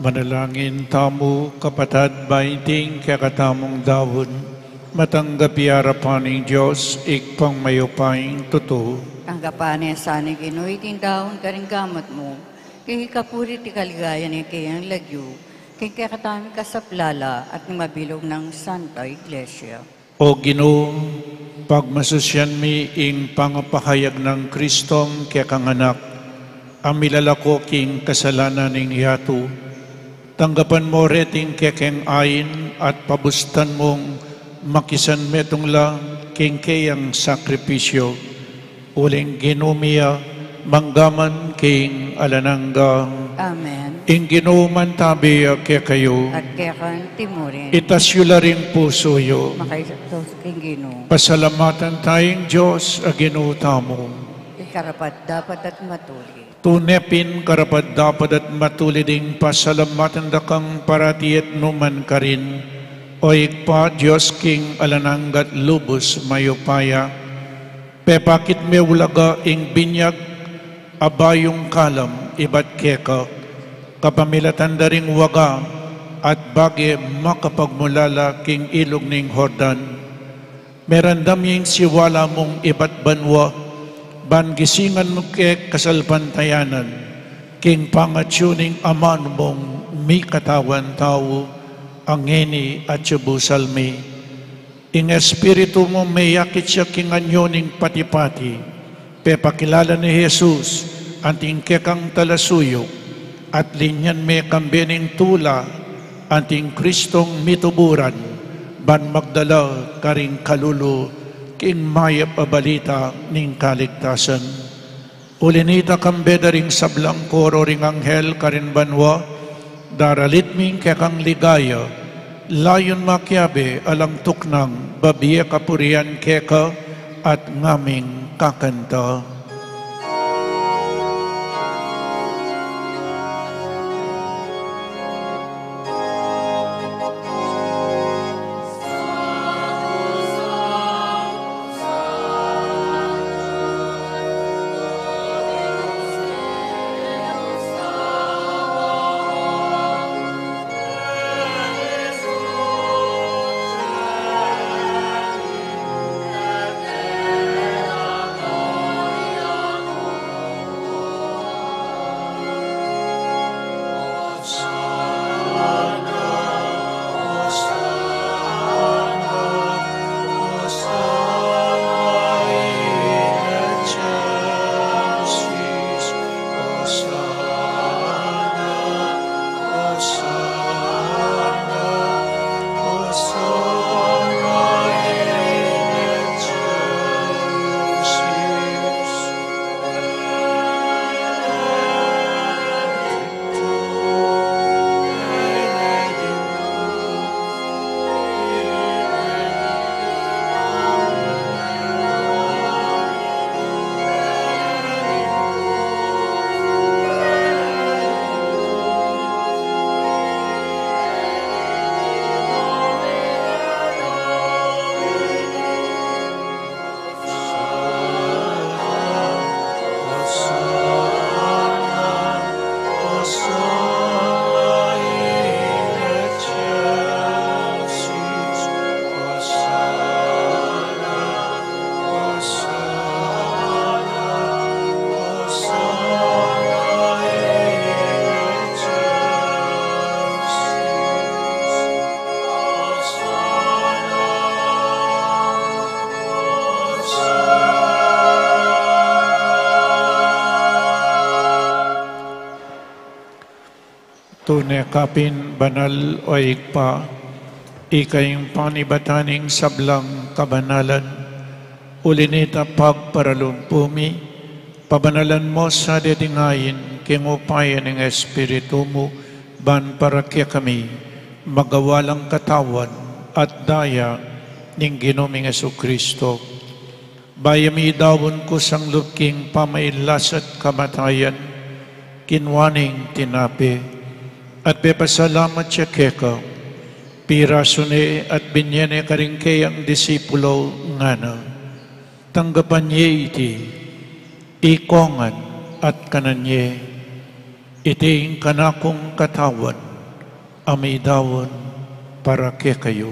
Manalangin tamu, kapatad, ba iting kekatamung daun matanggap ya king arapan ning Dios, Ibpang mayupayang tutu. Tanggapan na sa ning Ginu iting daun karing gamat mu, king ikapuri at ikaligaya ning keyang lagyu, king kekatamung kasaplalan at ning mabilug nang Santa Iglesia. O Ginu, pagmasusyan mi ing pangapahayag nang Kristong kekang Anak, a milalako king kasalanan ning yatu. Tanggapan mu reting kekeng ain at pabustan mung makisanmetung la king keyang sakripisyu. Uling Ginu mi ya, mangga man king alang angga. Amen. Ing Ginu mantabi ya kekayu. At keka naman murin. Itas yu la ring pusu yu. Makaisa king Ginu. Pasalamatan taya ing Dios a Ginu tamu. Iti karapat-dapat at matulid. Tune pin karapat-dapat at matulid ing pasalamatan da kang parati at nu man karin, O Ibpa, Dios king alang angga at lubus mayupaya. Pepakit me ulaga ing binyag a bayung kalam ibat keka, kapamilatan da ring waga at bage makapagmulala king ilug ning Jordan. Merandam ya ing siwala mung ibat banua, ban gisingan mu ke kasalpantayanan, king pangatyu ning amanu mung mikatawan tau, a ngeni at king busal mi. Ing Espiritu mu meyakit ya king anyu ning pati-pati, pepakilala ne i Jesus, anting kekang talasuyuk, at linyan me kambe ning tula, anting Kristong mituburan, ban magdala karing kalulu, king mayap a balita ning kaligtasan. Uli nita kambe da ring sablang koro ring anghel karin banua, daralit mi ing kekang ligaya, layun makiabe alang tuknang, babie kapurian keka, at ngaming kakanta. Tune ka pin banal, o Ibpa, ika ing panibatan ning sablang kabanalan. Uli nita pagparalumpu mi, pabanalan mu sa deting ain king upaya ning Espiritu mu, ban para kekami magawa lang katawan at daya ning Ginu ming Jesucristo. Bayu mi daun kusang lub king pamailas at kamatayan, kinua ne ing tinape, at pepasalamat ya keka, pirasu ne at binye ne karing keyang disipulo, ngana: Tanggapan ye iti, ikong ngan at kanan ye, iti ing kanakung katawan A maidaun para kekayu.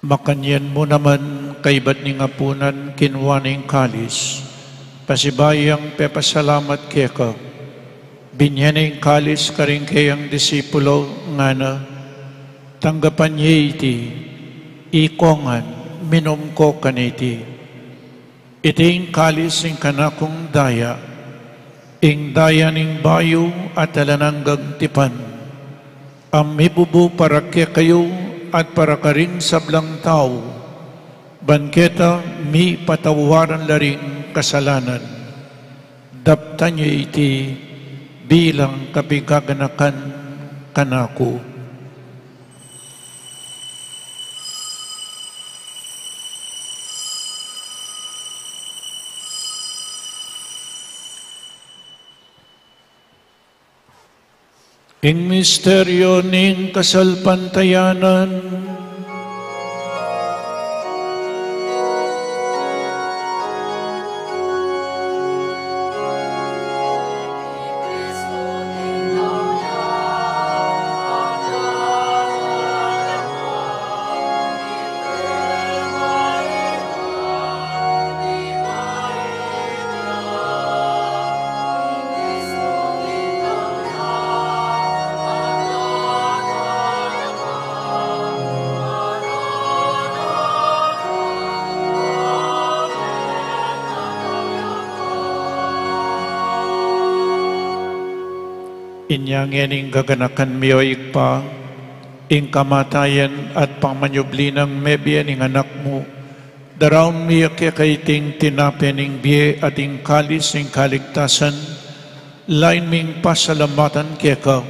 Makanyan mu naman kaybat ning apunan, kinua ne ing kalis, pasibayu yang pepasalamat keka, binye ne ing kalis karing keyang disipulo, ngana: Tanggapan ye iti, ikong ngan, minum ko kaniti. Iti ing kalis ning kanakung daya, ing daya ning bayu at alang anggang tipan, a mibubu para kekayu at para karing sablang tau, ban keta mipatawaran la ring kasalanan. Daptan ye iti bilang kapigaganakan kanaku. Ing misteryo ning kasalpantayanan. Inya ngeni, gaganakan mi, o Ibpa, ing kamatayan at pamanyubli nang mebie ning Anak mu, daraun mi keka iting tinape ning bie at ing kalis ning kaligtasan, lain ming pasalamatan keka,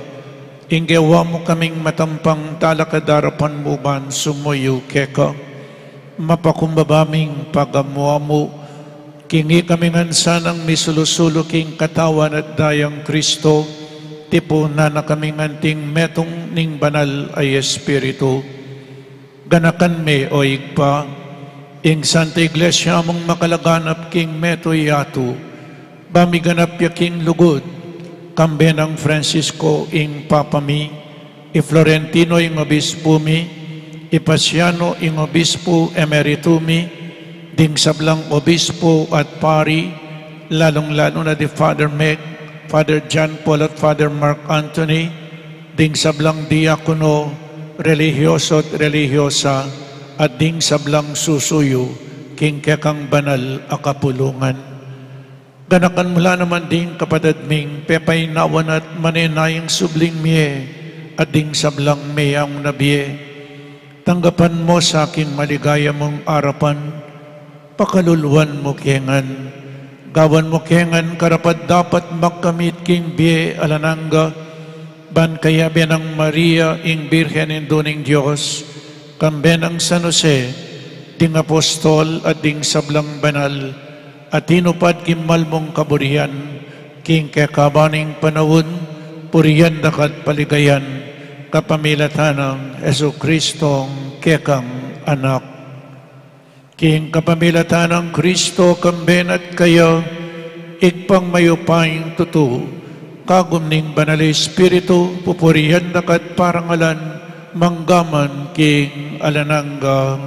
ing gewa mu kaming matampang talakad king arapan mu ban sumuyu keka. Mapakumbaba ming pagamu-amu, king ikami ngan sanang misulu-sulu king katawan at dayang Kristo, tipunan na kaming anting metung ning Banal a Espiritu. Ganakan me, o Ibpa, ing Santa Iglesia mung makalaganap king metung yatu, ba miganap ya king lugud, kambe nang Francisco ing Papa mi, i Florentino ing Obispu mi, i Pasiano ing Obispu Emeritu mi, ding sablang obispu at pari, lalung-lalu na di Father Meg, Father John Paul at Father Mark Anthony, ding sablang diakono, relihiyoso at relihiyosa, at ding sablang susuyu king kekang banal a kapulungan. Ganakan mu la naman ding kapatad ming pepaynawan at manenayang subling mie, at ding sablang meyaung na bie. Tanggapan mu sa king maligaya mung arapan, pakaluluan mu ke ngan, gawan mu ke ngan karapat-dapat magkamit king bie alang angga, ban kayabe nang Maria, ing Birhen Indu ning Dios, kambe nang San Jose, ding apostol at ding sablang banal, a tinupad king malmung kaburian, king kekaban ning panaun, purian da ka at paligayan, kapamilatan nang Jesucristong kekang Anak. King kapamilatan nang Kristo, kambe na at kaya, Ibpang mayupayang tutu, kagum ning Banal a Espiritu, pupurian da ka at parangalan, mangga man king alang angga.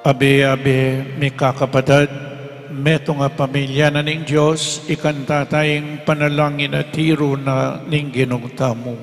Abe-abe, mikakapatad, metung a pamilya na ning Dios, ikanta taya ing panalangin a tiru na ning Ginu tamu.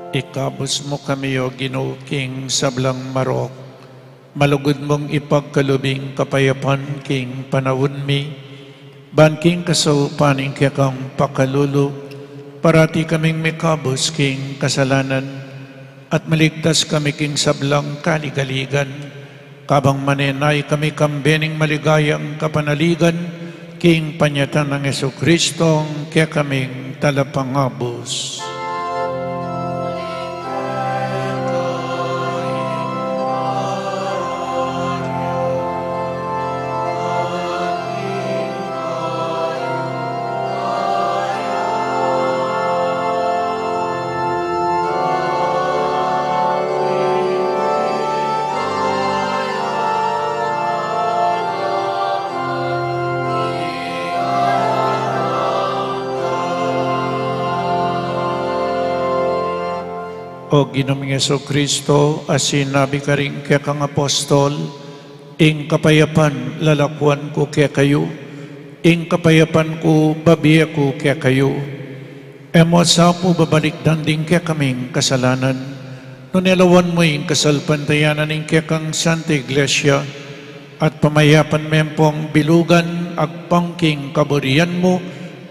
Ikabus mu kami, O Ginu, king sablang marok. Malugud mung ipagkalub ing kapayapan king panaun mi, ban king kasaupan ning kekang pakalulu, parati kaming mikabus king kasalanan, at maligtas kami king sablang kaligaligan, kabang manenaya kami kambe ning maligayang kapanaligan, king panyatang nang Jesucristo, kekaming Talapangabus. O Ginu ming Jesucristo, a sinabi karing kekang apostol, ing kapayapan lalakuan ku kekayu, ing kapayapan ku bibie ku kekayu. E mu sa pu babalikdan ding kekaming kasalanan, nune lawan mu ing kasalpantayanan ning kekang Santa Iglesia, at pamayapan me ampong bilugan agpang king kaburian mu,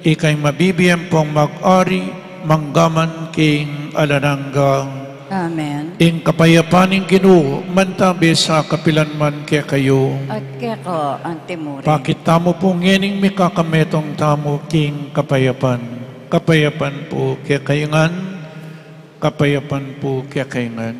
ika ing mabibie ampong mag-ari manggaman king alang angga. Amen. Ing kapayapan ning Ginu mantabi sa kapilan man kekayu. At keka antimurin. Pakit tamu pu ngening mikakametung tamu king kapayapan. Kapayapan pu kekayu ngan. Kapayapan pu kekayu ngan.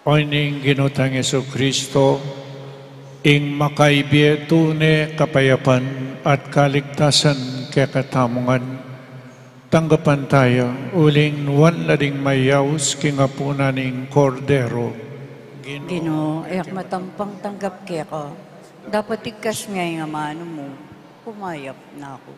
O ning Ginu tang Jesucristo, ing makaibie tune kapayapan at kaligtasan kekatamu ngan. Tanggapan taya, uling nuan la ding mayaus king apunan ning Kordero. Ginu, e ku matampang tanggap keka, dapot igkas mu ing amanu mu, kumayap na ku.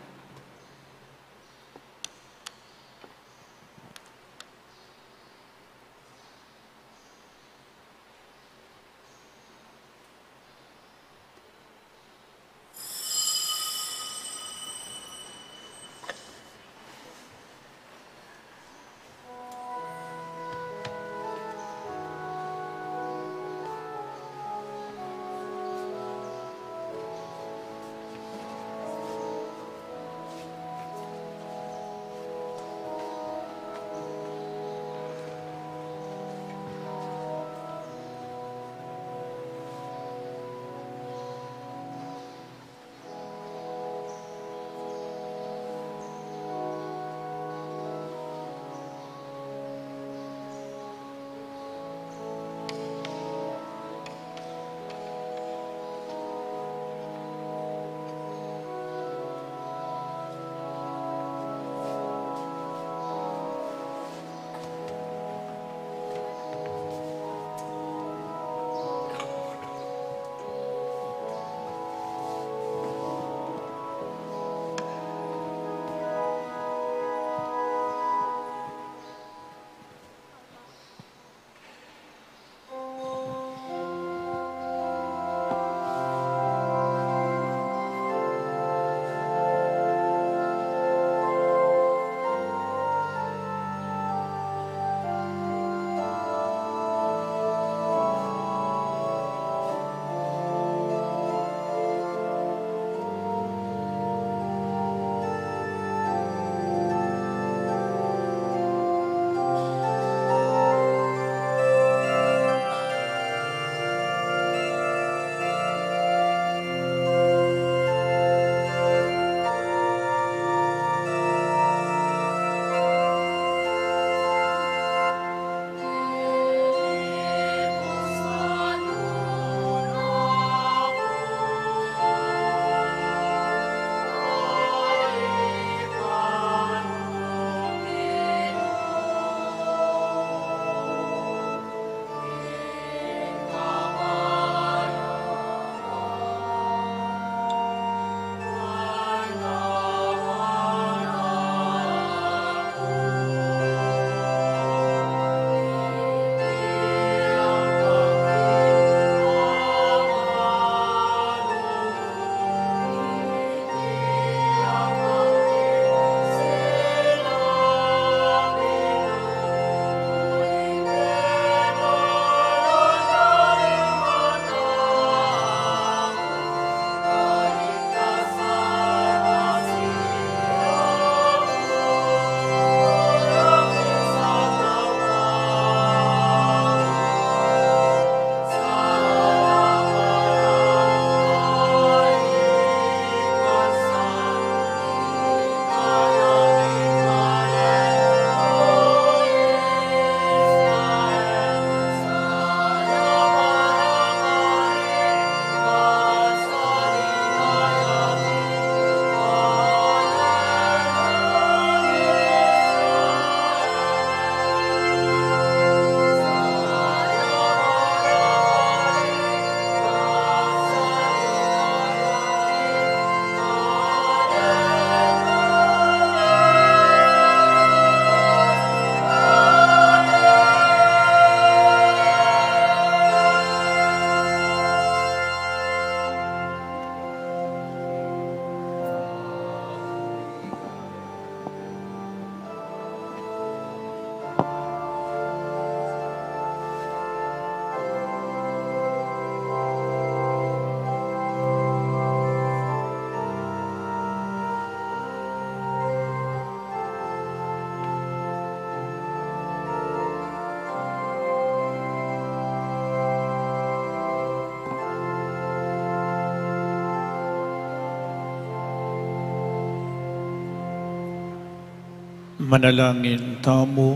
Manalangin tamu.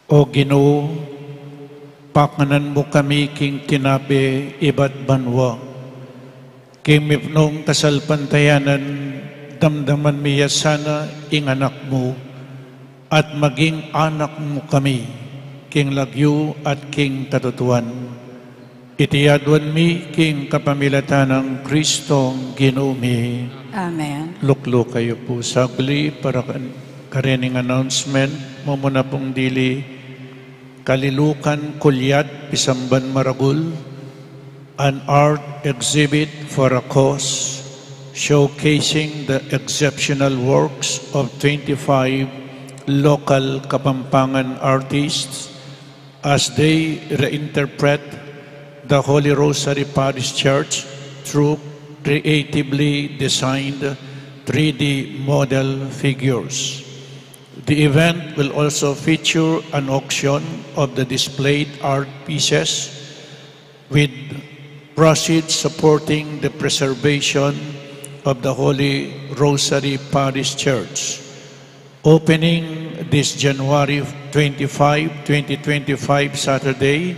O Ginu, pakanan mu kami king tinabe ibat banua. King mipnung kasalpantayanan, damdaman mi ya sana ing anak mu, at maging anak mu kami, king lagyu at king katutuan. Iti aduan mi king kapamilatan nang Kristong Ginu mi. Amen. Lukluk kayu pu saglit para kan-, karening announcement. Mumuna pung dili, Kalilukan Kulyat, pisamban maragul, an art exhibit for a cause, showcasing the exceptional works of twenty-five local Kapampangan artists as they reinterpret the Holy Rosary Parish Church through creatively designed three D model figures. The event will also feature an auction of the displayed art pieces, with proceeds supporting the preservation of the Holy Rosary Parish Church. Opening this January twenty-five, twenty twenty-five, Saturday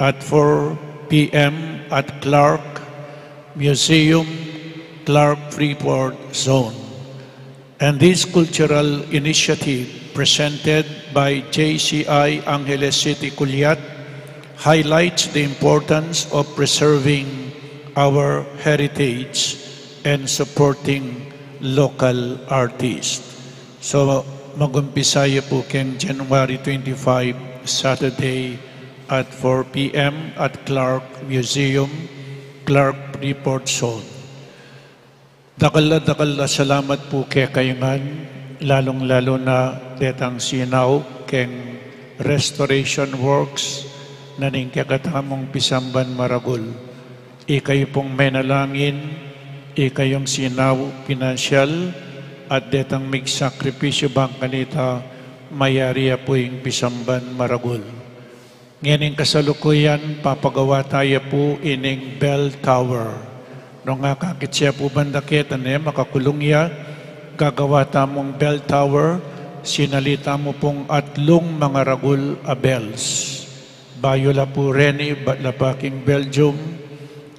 at four P M at Clark Museum, Clark Freeport Zone. And this cultural initiative presented by J C I Angeles City Culiat highlights the importance of preserving our heritage and supporting local artists. So, mag-umpisa ya pu keng January twenty-five, Saturday at four P M at Clark Museum, Clark Freeport Zone. Dakal a dakal a salamat pu kekayu ngan, lalung-lalu na detang sinaup keng restoration works na ning kekatamung pisamban maragul. Ikayu pung menalangin, ikayung sinaup pinansyal, at detang migsakripisyu bang kanita, mayari ya pu ing pisamban maragul. Ngening kasalukuyan, papagawa taya pu ining bell tower. Nung akakit ya pu bang daketa ne, makakulung ya, gagawa tamung bell tower, sinali tamu pung atlung mangaragul a bells. Bayu la pu reni, bat la pa king Belgium,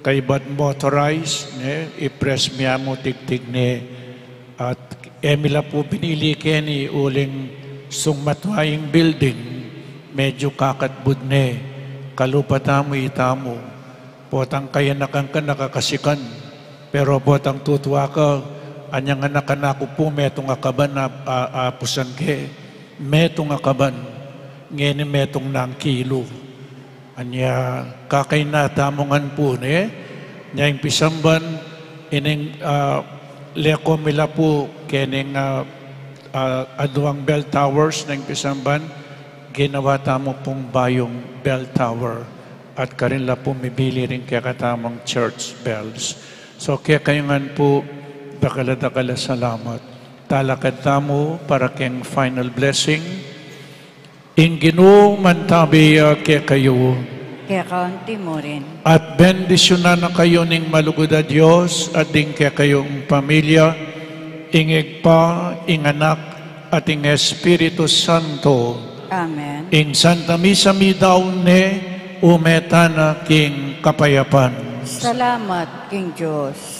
kaybat motorized, ne, i-press mi ya mu tigtig ne. At e mi la pu pinili keni uling sung matwa ing building, medyu kakatbud ne, kalupa tamu itamu. Potang kayanakan ka nakakasikan, pero potang tutua ka, anyang anak kanaku pu metung a kaban a, a, apusan ke, metung a kaban, ngeni metung nang kilu. Anya, kakaina tamu ngan pu ne, nya ing pisamban, ining, ah, leko mi la pu, kening, ah, ah, aduang bell towers na ing pisamban, ginawa tamu pung bayung bell tower, at karin la pu mibili ring kekatamung church bells. So, kekayu ngan pu, dakal a dakal a salamat. Talakad tamu para keng final blessing. Ing Ginu mantabi ya kekayu. Keka anti mu rin. At bendisyunan na kayu ning malugud a Dios, at ding kekayung pamilya, ing Ibpa, ing Anak, at ing Espiritu Santo. Amen. Ing Santa Misa midaun ne, ume tana king kapayapan. Salamat king Dios.